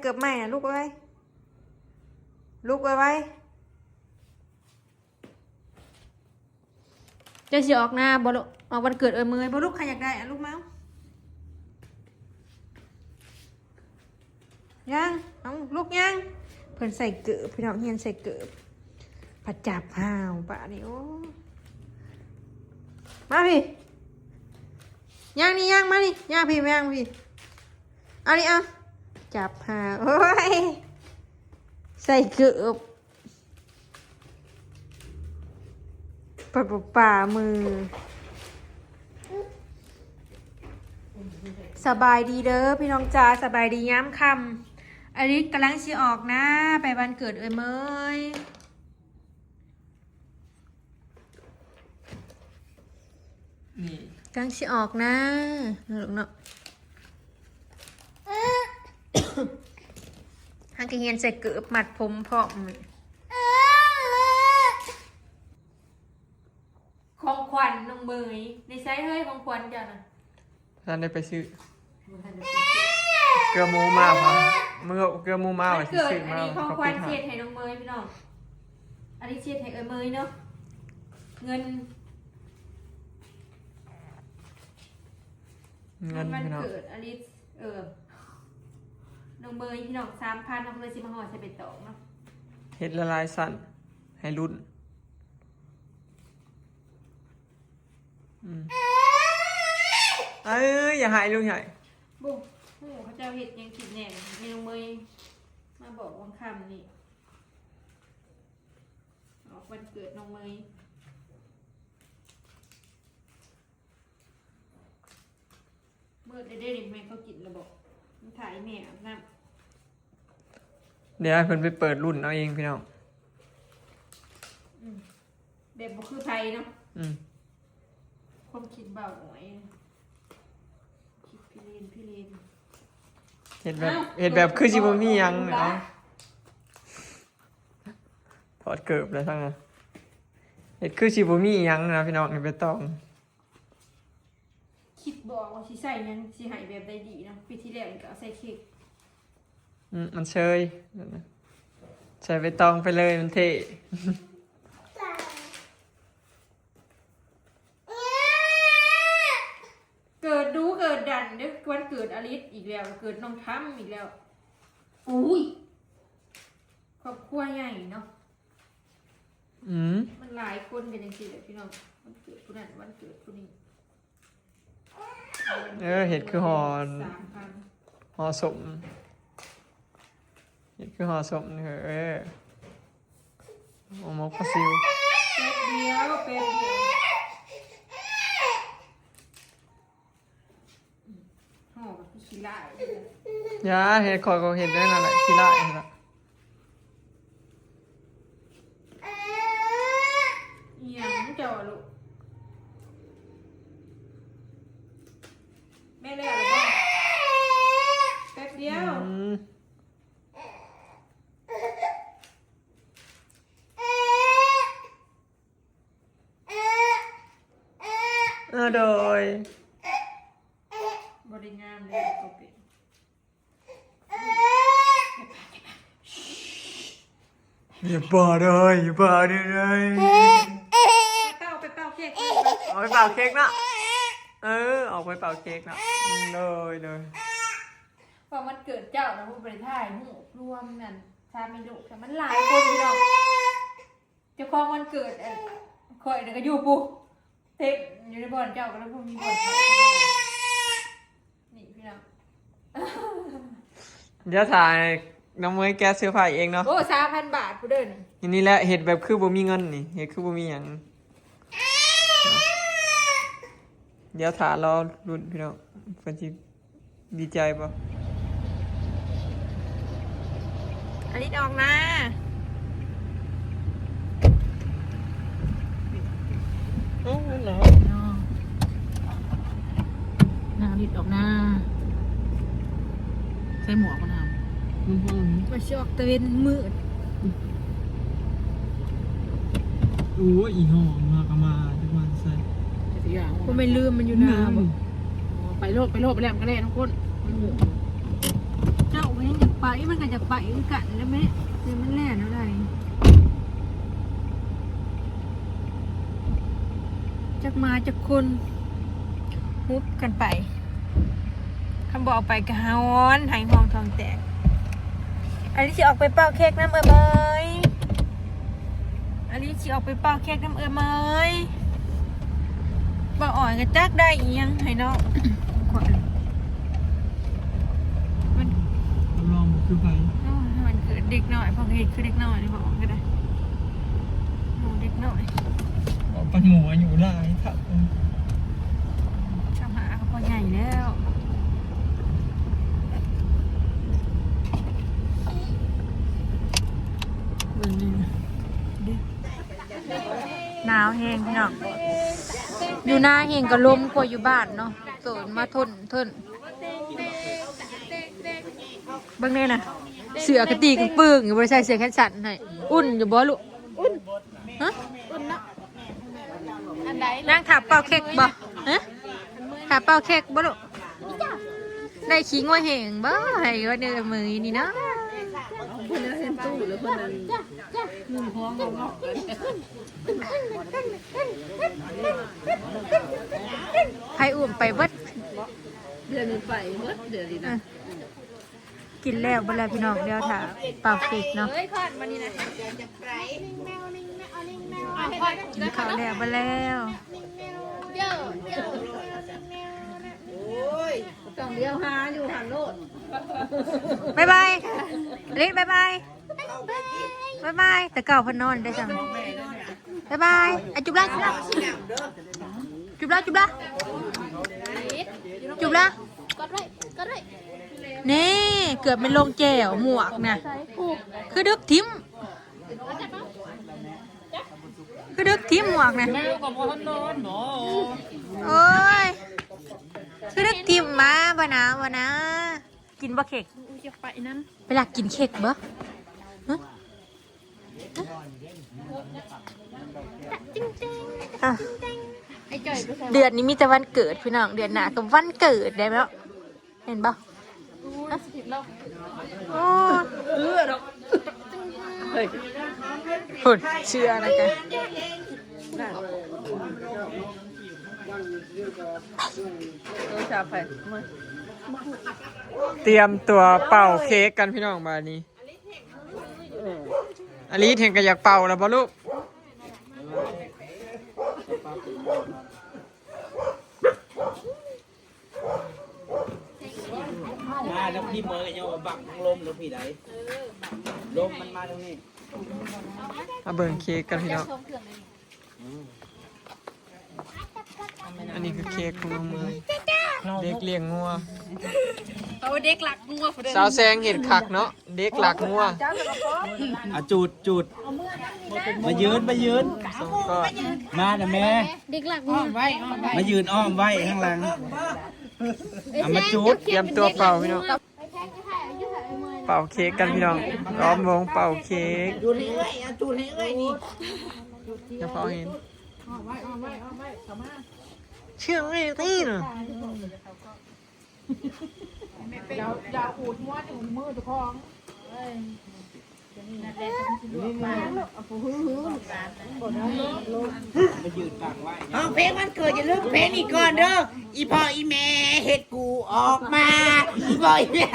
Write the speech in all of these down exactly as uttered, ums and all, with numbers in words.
เกือบใหม่นะ ลุกไว้ไว้ ลุกไว้ไว้ เจ้าสิออกนาบ่ลูก ออกวันเกิดเอ้ยเมยบ่ลูก ใครอยากได้อะ ลูกมาเอา ยัง เอาลูกยัง เพิ่นใส่เกิบ พี่น้อง เฮียนใส่เกิบ ผัดจับห้าวปะนี่ โอ้ มาพี่ ย่างนี่ ย่างมานี่ ย่างพี่ ย่างพี่ เอานี่ เอา จับห้าว โอ้ย ใส่เกิบ ปะปะปามือ สบายดีเด้อพี่น้องจ้า สบายดียามค่ำ อลิสกำลังสิออกนะ ไปวันเกิดเอ้ยเมย นี่ กำลังสิออกนะ เนาะลูกเนาะ หันกะเฮียนใส่เกิบมัดผมพร้อม ของขวัญน้องเมย ในไซส์เฮ้ย ของขวัญจ้ะนะ ท่านได้ไปซื้อ บ่ทันได้ไปซื้อ เกลือหมูมาพอ เมื่อเกลือหมูมา วัน ว่าสิ เกิด ซื้อ อัน มา นี้ของขวัญ เขาปิดให้ เช็ดให้น้องเมยพี่น้อง อันนี้เช็ดให้เอ้ยเมยเนาะ เงิน เงิน วัน พี่น้อง เกิดอลิส เออ น้องเมยพี่น้อง สามพัน น้องเลยสิมาห่อใส่ใบตองเนาะ เฮ็ดละลายสั้น ให้รุ่น อืม เอ้ย อย่าหายลูกใหญ่ บุ้ง โอ้ เขาเจ้าเฮ็ดหยังกินแหน่ ให้น้องเมย มาบอกวังคำนี่ ออกวันเกิดน้องเมย เมื่อได้ได้แม่เขากินแล้วบอก มันถ่ายแม่อาบน้ำ เดี๋ยวให้เพิ่นไปเปิดรุ่นเอาเองพี่น้อง อืม แบบบ่คือไผเนาะ อืม ความคิดเบาหน่อย คิดพิเรนพิเรน เฮ็ดแบบ อ้าว เฮ็ดแบบคือสิบ่มีหยัง เนาะ ถอดเกิบแล้วทั้งนั้น เฮ็ดคือสิบ่มีหยังนะพี่น้อง นี่ใบตอง คิดบ่ออกว่าสิใส่หยัง สิให้แบบใดดีเนาะ ปีที่แล้วนี่ก็เอาใส่เค้ก อืม มันเชย ใส่ใบตองไปเลย มันเท่ เกิดดูเกิดดันเด้อ วันเกิดอลิสอีกแล้ว เกิดน้องทำอีกแล้ว อุ้ย ครอบครัวใหญ่เนาะ อืม มันหลายคนกันจังซี่แหละพี่น้อง วันเกิดผู้นั้น วันเกิดผู้นี้ เออ เฮ็ดคือห่อ สามพัน ห่อส้ม เฮ็ดคือห่อส้มนี่ เออ ห่อหมกปลาซิว แป๊บเดียว แป๊บเดียว ห่อกับขี้ร้าย อย่าเฮ็ด ข้อยก็เฮ็ดได้นั่นแหละ ขี้ร้ายนั่นแหละ อีหยังเจ้าอะลูก แม่แล้วเหรอ แป๊บเดียว อืม เออ โดย บ่ได้งามเลย ก็เป็น อย่าบอกเลย อย่าบอกเลย ไปเป่า ไปเป่าเค้ก เอาไปเป่าเค้กเนาะ เออ ออกไปเป่าเค้กเนาะ อืม โดย โดย ว่าวันเกิดเจ้านะ ผู้บริถ่ายรูปรวมนั่น สามีลูก แต่มันหลายคนพี่น้อง เจ้าของวันเกิด เอ่อ ข่อยน่ะก็อยู่ปุ๊บ เต็มอยู่ในบ่อนเจ้าก็แล้วพวกมีบ่อนเขาก็ได้ นี่พี่น้อง เดี๋ยวถ่ายน้องเมยแกะเสื้อผ้าเองเนาะ โอ้ สามพันบาทผู้เดิน อันนี้แหละ เฮ็ดแบบคือบ่มีเงินนี่ เฮ็ดคือบ่มีหยัง เดี๋ยวถ่ารอรุ่นพี่น้อง เพิ่นสิ ดีใจบ่ อลิสออกนา โอ้ หนาว หนาว อลิสออกนา ใส่หมวกบ่หนาว มันพอแล้วนี่ ว่าสิออกตะเวนมืด โอ้ย อีห่อมาก็มา จักมาใส่ จักอย่าง บ่แม่นลืมมันอยู่นาบ่ อืม ไปโลด ไปโลด ไปแล้วมันก็แล่นทุกคน เจ้าก็ยังอยากไป ไปมันก็จะไปคือกันแล้วแม่ แต่มันแล่นอะไร จักมาจักคน ฮุบกันไป คันบ่เอาไปก็ฮ้อน ไห้ห้องท้องแตก อันนี้สิออกไปเป่าเค้กนำเอื้อมเอ้ย อันนี้สิออกไปเป่าเค้กนำเอื้อมเอ้ย บ่ออยก็จักได้อีหยังให้น้อง มัน ลองบ่คือไผ โอ้ย มันคือเด็กน้อย พอเห็นคือเด็กน้อยนี่บอกก็ได้ หมู่เด็กน้อย บอกปันหมู่อายุหลายครับ สามห้าก็พอใหญ่แล้ว เบิ่งนี่นะ หนาวแฮงพี่น้อง อยู่นาแฮงก็ลมกว่าอยู่บ้านเนาะ โตนมาทนทน เบิ่งแน่น่ะ เสื้อกะตี้กึ่งปึ้งอยู่ บ่ได้ใส่เสื้อแขนสั้นให้ อุ่นอยู่บ่ลูก ฮะ นางถามเป่าเค้กบ่ ฮะ ถามเป่าเค้กบ่ลูก ได้ขี้งัวแห้งบ่ ให้ว่าเด้อมื้อนี้เนาะ คนนั้นเห็นตู้หรือคนนั้น ไผอุ้มไปเบิด เดี๋ยวนี้ไปเบิดเดี๋ยวนี้นะ อ่ะ กินแล้วเบิดแล้วพี่น้อง เดี๋ยวถ้าเป่าเค้กเนาะ เอ้ย คอนมานี่นะ กินข้าวแล้วเบิดแล้ว ต้องเลี้ยวหาอยู่หันโลด บ๊ายบาย ลิศ บ๊ายบาย บ๊ายบาย แต่เก่าเพิ่นนอนได้จัง บ๊ายบาย อ่ะ จุ๊บละ จุ๊บละ จุ๊บละ จุ๊บละ กดไว้ กดไว้ นี่ เกือบเป็นลงแก้วหมวกนะ คือดึกทิ่ม คือดึกทิ่มหมวกนะ แมวกับพ่อนอนหมอ โอ้ย คือดึกทิ่มมาบ่นะ บ่นะ กินบ่เค้ก อยากไปนั่น ไปลักกินเค้กบ่ ฮะ อ่ะ ไอ้จ่อยไปใส่ เดือนนี้มีแต่วันเกิดพี่น้อง เดือนหน้าก็วันเกิดได้แล้ว เห็นบ่ โอ้ เออดอก เฮ้ย พุ้น เชื่อนะแก โทรศัพท์ไป เตรียมตัวเป่าเค้กกันพี่น้อง บาดนี้ อลิสเห็นก็อยากเป่าแล้วบ่ลูก มาแล้วพี่เมย์ยังมาบังทั้งลมแล้วพี่ใด ลมมันมาตรงนี้ มาเบิ่งเค้กกันพี่น้อง อันนี้คือเค้กของน้องเมย์ เด็กเลี้ยงงัว เอาเด็กหลักงัวผู้เดิม สาวแซงเห็นคักเนาะ เด็กหลักงัว อ่ะ จูด จูด มายืน มายืน สองก้อน มานะแม่ เด็กหลักงัว มายืนอ้อมไว้ข้างหลัง เอามาจูด เตรียมตัวเป่าพี่น้อง เป่าเค้กกันพี่น้อง ล้อมวงเป่าเค้ก จูดให้เอ้ย เอาจูดให้เอ้ยนี่ เฉพาะเห็น เชื่อไม่ได้นะ อย่า อย่าขูดหัวถึงมือเจ้าของ มายืนบังไว้ ร้องเพลงวันเกิดอย่าลืมเพลงนี้ก่อนเด้อ อีพ่ออีแม่เฮ็ดกูออกมา อีพ่ออีแม่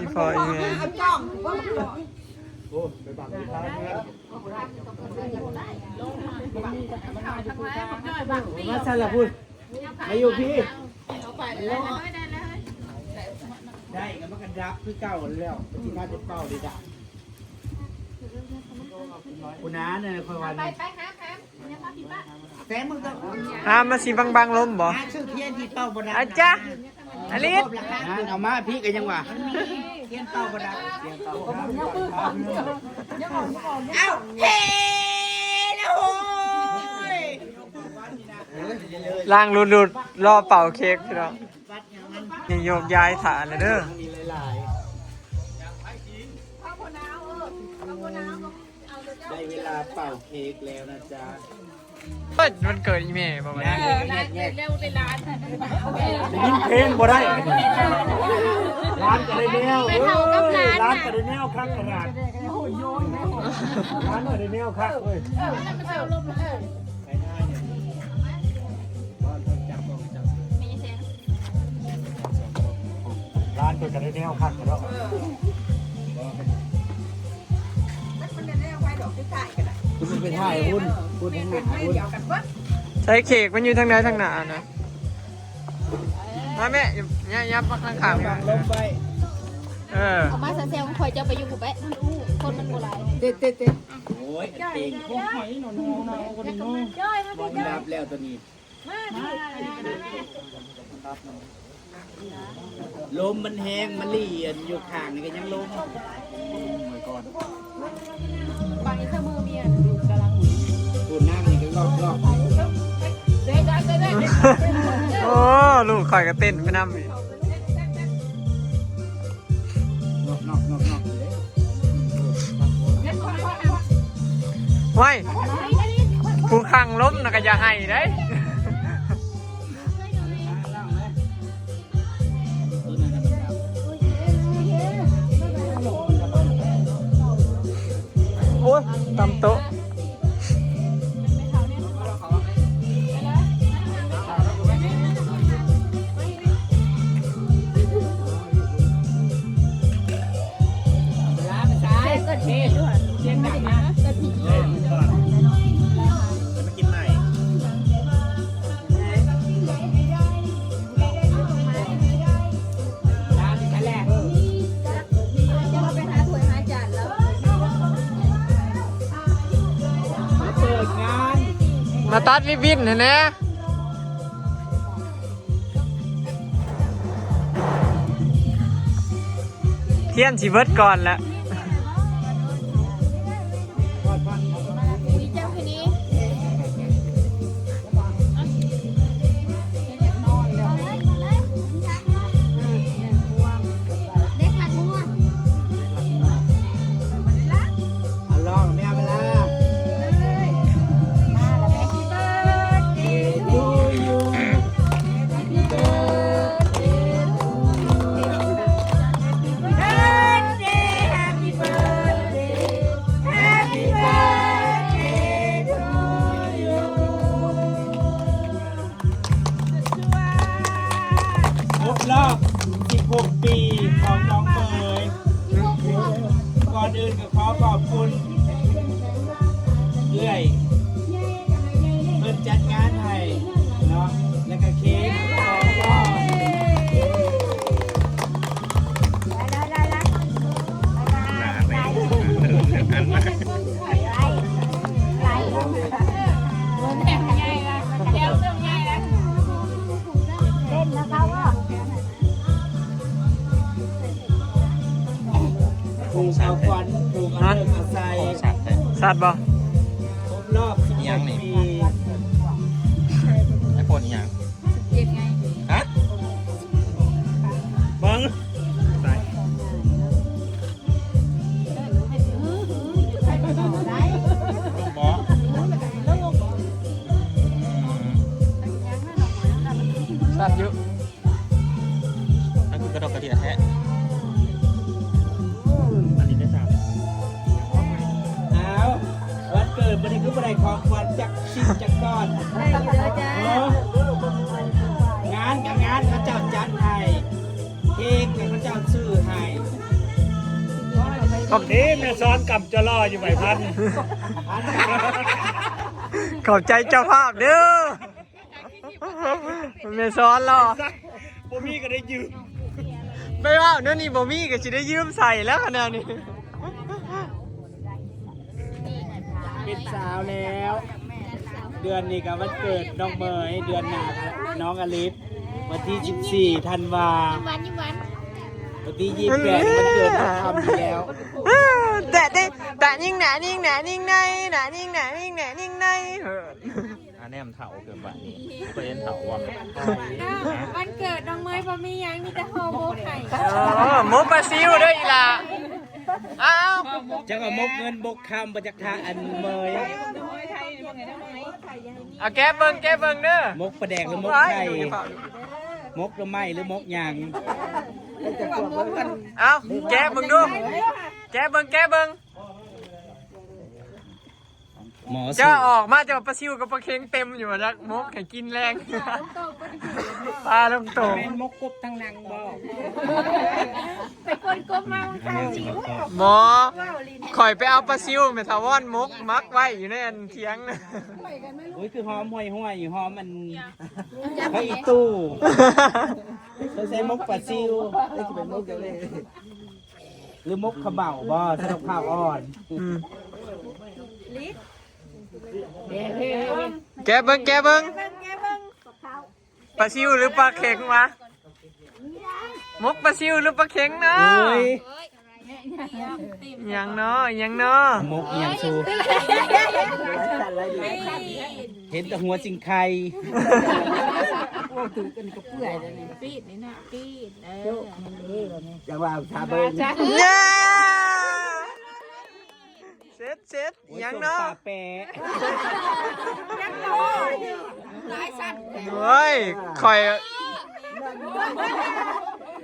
อีพ่ออีแม่ โอ้ ไปบังที่ท้ายเพื่อน มาสั่นละพุ้น มาอยู่พี่ ได้ก็มันก็ดับคือเก่าแล้ว ที่น่าจะเป่าได้ดับ คุณน้าเนี่ยคอยวัน ไปไปหาหา แซมมึงก็ อ่า มาสิบังบังลมบ่ หาซื้อเทียนที่เป่าบ่ได้ อาจารย์ อลิส งานเอามาพี่ก็ยังว่า เทียนเป่าบ่ได้ เอ้า เฮ้ นะโอ้ย ล่างรุดๆ รอเป่าเค้กพี่น้อง นี่โยกย้ายฐานเลยเด้อ มีหลายๆ ได้เวลาเป่าเค้กแล้วนะจ๊ะ เอ้ย วันเกิดอีแม่บอกว่า เออ ร้านเกิดเร็วเลยร้าน ได้ยินเพลงบ่ได้ ร้านก็ได้แนว เออ ร้านก็ได้แนวคักขนาด ร้านก็ได้แนวคักเว้ย ร้านเพิ่นก็ได้แนวคักเนาะ มันเป็นแนวไว้ดอกที่ถ่ายกันอะ คือมันไปถ่ายหุ้น พูดถึงหาหุ้น เดียวกันเบิด ใช้เค้กมันอยู่ทางใดทางหน้านะ มาแม่ อย่า อย่า อย่าปักทางข้าง ลงไป เออ เอามาซะแซวของข่อย เจ้าไปอยู่ผู้แปะ มันอู้ คนมันบ่หลาย เต็ดเต็ดเต็ด โอ้ย เก่ง พวกหอยหนอนๆๆ เอากันเนาะ ย่อยมาพี่ มันดับแล้วตัวนี้ ลมมันแฮง มันเลียนอยู่ข้างนี่ก็ยังลม บางอีกเสมอเมีย พูดนั่งนี่ก็รอบๆ เด้ได้ได้ได้ โอ้ ลูกข่อยก็เต้นไปนำอีก นอกนอกนอกนอกอยู่เด้ ห้วย ผู้ขังลมน่ะก็อย่าให้เด้ โอ้ย ตำโต๊ะ เออ มันก่อน แล้วมากินใหม่ เปิดงาน มาตัดริบบิ้นให้แหน่ เทียนสิเบิดก่อนละ เอาลองแม่เวลา Happy birthday to you. Happy birthday, happy birthday, happy birthday to you. ครบรอบ สิบหก ปีของน้องเมย ก่อนอื่นก็ขอขอบคุณเอื้อย เพิ่นจัดงานให้เนาะ แล้วก็เค้กสองก้อน เต้นนะคะว่า ปลูกเอาควัน ปลูกเอาเลิกเอาชัย สัตว์บ่ ครบรอบ สิบหก ปี ไอโฟนอีหยัง สิบเจ็ด ไง ฮะ เบิ่ง ตาย บ่ สัตว์อยู่ อันคือกระดกกระเดียดแท้ อันนี้ได้สาม อ้าว วันเกิดมื้อนี้คือบ่ได้ของขวัญจักชิ้นจักก้อน ได้อยู่เด้อจ้า เนาะ งานกับงานเขาเจ้าจัดให้ เค้กกับเขาเจ้าซื้อให้ ขอบคุณแม่ซ้อนกับจลออยู่ใบพัน ขอบใจเจ้าภาพเด้อ แม่ซ้อนเรา บ่มีก็ได้ยืม ไปว่าเดี๋ยวนี้บ่มีก็สิได้ยืมใส่แล้วขนาดนี้ เป็นสาวแล้ว เดือนนี้ก็วันเกิดน้องเมย เดือนหน้าก็น้องอลิส วันที่ สิบสี่ ธันวา ยิ้มหวาน ยิ้มหวาน วันที่ ยี่สิบแปด วันเกิดน้องทอมอยู่แล้ว แต่ได้ แต่นิ่งหนานิ่งหนานิ่งใน หนานิ่งหนานิ่งหนานิ่งใน เออ อันนี้มันเถาเกินไปนี่ ไปเห็นเถาว่ะ อ้าว วันเกิดน้องเมยบ่มีหยัง มีแต่ห่อหมกให้ เออ หมกปลาซิวเด้ออีหล่า อ้าว จักเอาหมกเงินหมกคำมาจากทางอันเมย เอาแกะเบิ่งแกะเบิ่งเด้อ มกปลาแดกหรือมกไข่ มกหน่อไม้หรือมกหยัง เอาแกะเบิ่งดู แกะเบิ่งแกะเบิ่ง หมอสู เจ้าออกมาเจ้าปลาซิวกับปลาเค็งเต็มอยู่นะมกให้กินแรงปลาลงโต เป็นมกกบทั้งนังบ่ ไปคนกบมาข้างนี้ หมอ ข่อยไปเอาปลาซิวแม่ทาวอนมกมักไว้อยู่ในอันเถียงนะ โอ้ยคือหอมห่วยห่วยหอมมัน พระอีตู้ เขาใส่มกปลาซิว หรือมกขะเหมาบ่สำหรับข้าวอ่อน อืม แกะเบิ่งแกะเบิ่ง ปลาซิวหรือปลาเข็งวะ มกปลาซิวหรือปลาเข็งเนาะ โอ้ย หยังเนาะหยังเนาะ มกอีหยังสู เห็นแต่หัวสิงไค ปีดนี่นะปีดเออ จังหวะถามเบิ่ง เย้ เสร็จเสร็จหยังเนาะ ปลาแปะ หลายสั้น เฮ้ยข่อย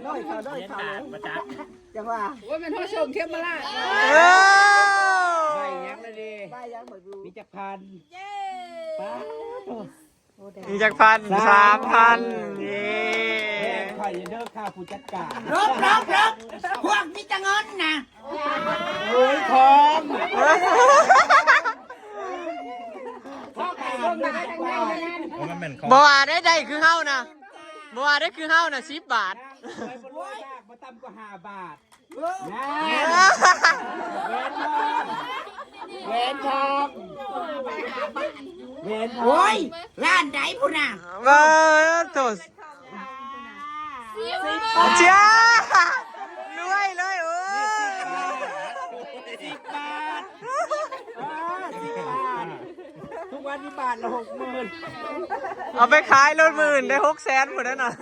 น้อยเขาน้อยเขา จังหวะ ว่าเป็นผู้ชมเข้มมาละ เออ ใบยังละเด้ ใบยังบ่ดู มีจักพัน ป้าดโต มีจักพัน สามพัน สามพัน เย้ แม่ข่อยเด้อค่ะผู้จัดการ ลบลบลบ พวกมีแต่เงินนะ โอ้ยทอง ทองไปลงมาได้ทั้งนั้น บ่ว่าได้ได้คือเฮานะ บ่ว่าได้คือเฮานะ สิบบาท โอ้ยบ่ต่ำกว่าห้าบาท นะ แหวนทอง แหวนทอง แหวนทอง โอ้ย ล้านใดพุ้นน่ะ เออโถ เจ้ารวยเลยโอ้ย สิบบาท อ่า สิบบาท ทุกวันนี้บาทละหกหมื่น เอาไปขายรถหมื่นได้หกแสนพุ้นนั่นน่ะ ไ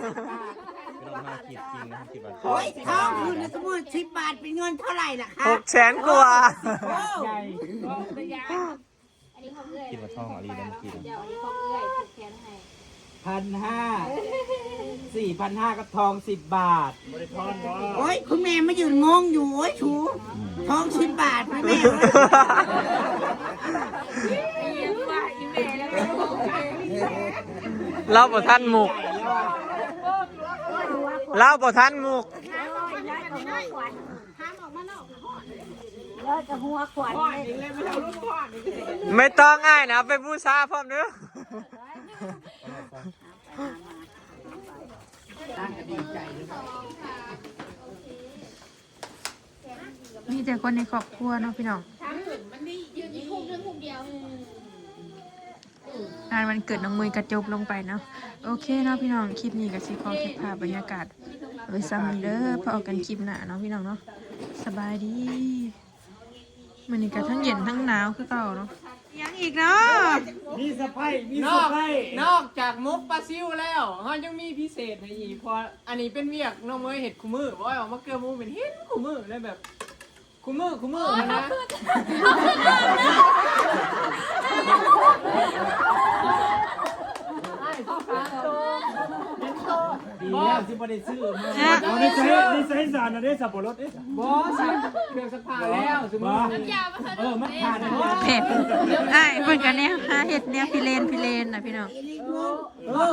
ม่ต้องมาคิดจริงนะคิดว่า โอ้ยทองอยู่ในสมุดสิบบาทเป็นเงินเท่าไหร่ล่ะคะ หกแสนกว่า โอ้ ใหญ่ คิดว่าทองอะไรนะคิด พันห้า สี่พันห้ากับทองสิบบาท โอ้ยคุณแม่มายืนงงอยู่โอ้ยชูทองสิบบาทคุณแม่ เราบ่ทันมุก เราบ่ทันมุก ไม่ต้องอ้ายนะเอาไปบูชาพร้อมเด้อ มีแต่คนในครอบครัวเนาะพี่น้อง งานวันเกิดน้องเมยกระจบลงไปเนาะ โอเคเนาะพี่น้อง คลิปนี้ก็สิขอเก็บภาพบรรยากาศไว้ซ้ำนี้เด้อ พอกันคลิปหน้าเนาะพี่น้องเนาะ สบายดี มื้อนี้ก็ทั้งเย็นทั้งหนาวคือเก่าเนาะ ยังอีกเนาะ มีเซอร์ไพรส์ มีเซอร์ไพรส์ นอกจากมกปลาซิวแล้ว เฮายังมีพิเศษให้อีก เพราะอันนี้เป็นเวียกน้องเมยเฮ็ดคู่มื้อ บ่ว่าออกมาเกือหมู่เป็นเห็นคู่มื้อเลยแบบ คู่มื้อ คู่มื้อนะ ดีแล้วที่บ่ได้ซื้อมา เอาได้ใช้ ได้ใช้สารนะ ได้สับปะรด ได้สับ บ่สับ เครื่องซักผ้าแล้ว สมมุติ บ่ เออ มันขาด เผ็ด อ้ายเพิ่นก็แนวหาเฮ็ดแนวพิเรนพิเรนนะพี่น้อง เออ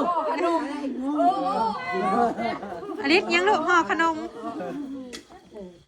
อลิสยังลูกห่อขนม